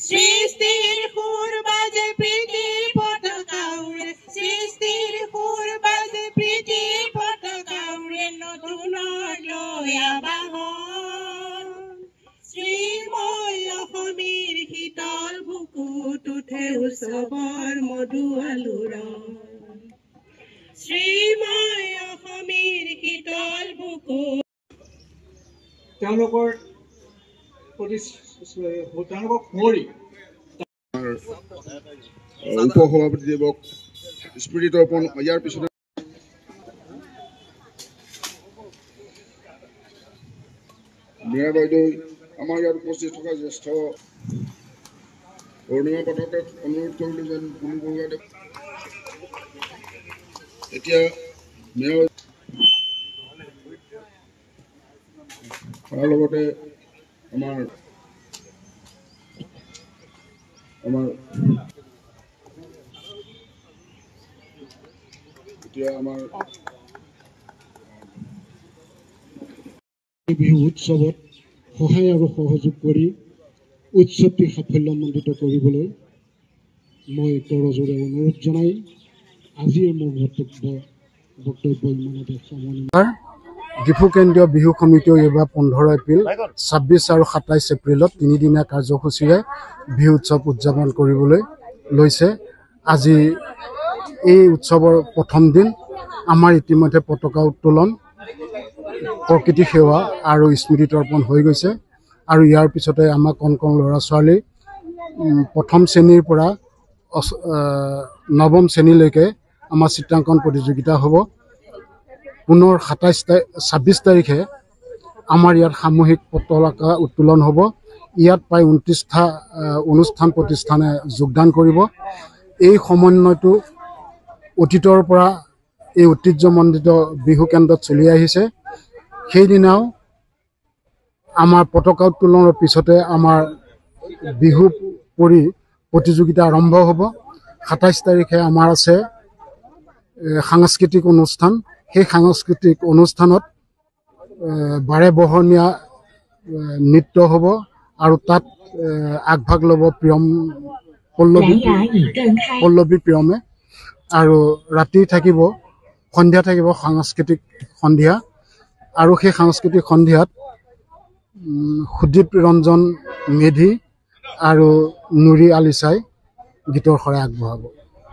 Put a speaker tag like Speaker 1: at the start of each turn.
Speaker 1: সৃষ্টিৰ সুৰ বাজে প্ৰীতিৰ পতাকা উৰে, সৃষ্টিৰ সুৰ বাজে প্ৰীতিৰ পতাকা উৰে, নতুনৰ লৈ আবাহন। শ্ৰীময় অসমীৰ শীতল বুকুত উঠে উৎসৱৰ মধু আলোড়ন। শ্ৰীময় অসমীৰ শীতল বুকুত
Speaker 2: তেওঁলোকৰ প্ৰতি তেওঁলোকক সোঁৱৰি
Speaker 3: উপ সভাপতিদেৱক স্মৃতি তৰ্পণ। ইয়াৰ পিছতে মীৰা বাইদেউ, আমাৰ ইয়াত উপস্থিত থকা জ্যেষ্ঠ অৰুণিমা পাঠকক অনুৰোধ কৰিলোঁ যেন কুলু বৰুৱাদেৱ এতিয়া মীৰা, তাৰ লগতে আমাৰ আমাৰ এতিয়া আমাৰ
Speaker 4: বিহু উৎসৱত সহায় আৰু সহযোগ কৰি উৎসৱটি সাফল্যমণ্ডিত কৰিবলৈ মই কৰজোৰে অনুৰোধ জনাই আজিৰ মোৰ বক্তব্য ইমানতে সামৰণি। ডিফু কেন্দ্ৰীয় বিহু সমিতিয়েও এইবাৰ 15 এপ্ৰিল, 26 আৰু 27 এপ্ৰিলত তিনিদিনীয়া কাৰ্যসূচীৰে বিহু উৎসৱ উদযাপন কৰিবলৈ লৈছে। আজি এই উৎসৱৰ প্ৰথম দিন। আমাৰ ইতিমধ্যে পতাকা উত্তোলন, প্ৰকৃতি সেৱা আৰু স্মৃতি তৰ্পণ হৈ গৈছে আৰু ইয়াৰ পিছতে আমাৰ কণ কণ ল'ৰা ছোৱালী প্ৰথম শ্ৰেণীৰ পৰা নৱম শ্ৰেণীলৈকে আমাৰ চিত্ৰাংকন প্ৰতিযোগিতা হ'ব। পুনৰ 26 তাৰিখে আমাৰ ইয়াত সামূহিক পতাকা উত্তোলন হ'ব। ইয়াত প্ৰায় 29টা অনুষ্ঠান প্ৰতিষ্ঠানে যোগদান কৰিব। এই সমন্বয়টো অতীতৰ পৰা এই ঐতিহ্যমণ্ডিত বিহু কেন্দ্ৰত চলি আহিছে। সেইদিনাও আমাৰ পতাকা উত্তোলনৰ পিছতে আমাৰ বিহু পৰি প্ৰতিযোগিতা আৰম্ভ হ'ব। 27 তাৰিখে আমাৰ আছে সাংস্কৃতিক অনুষ্ঠান। সেই সাংস্কৃতিক অনুষ্ঠানত বাৰে বহনীয়া নৃত্য হ'ব আৰু তাত আগভাগ ল'ব প্ৰিয়ম পল্লৱী, পল্লৱী প্ৰিয়মে। আৰু ৰাতি থাকিব, সন্ধিয়া থাকিব সাংস্কৃতিক সন্ধিয়া আৰু সেই সাংস্কৃতিক সন্ধিয়াত সুদীপ ৰঞ্জন মেধি আৰু নুৰি আলিচাই গীতৰ শৰাই আগবঢ়াব।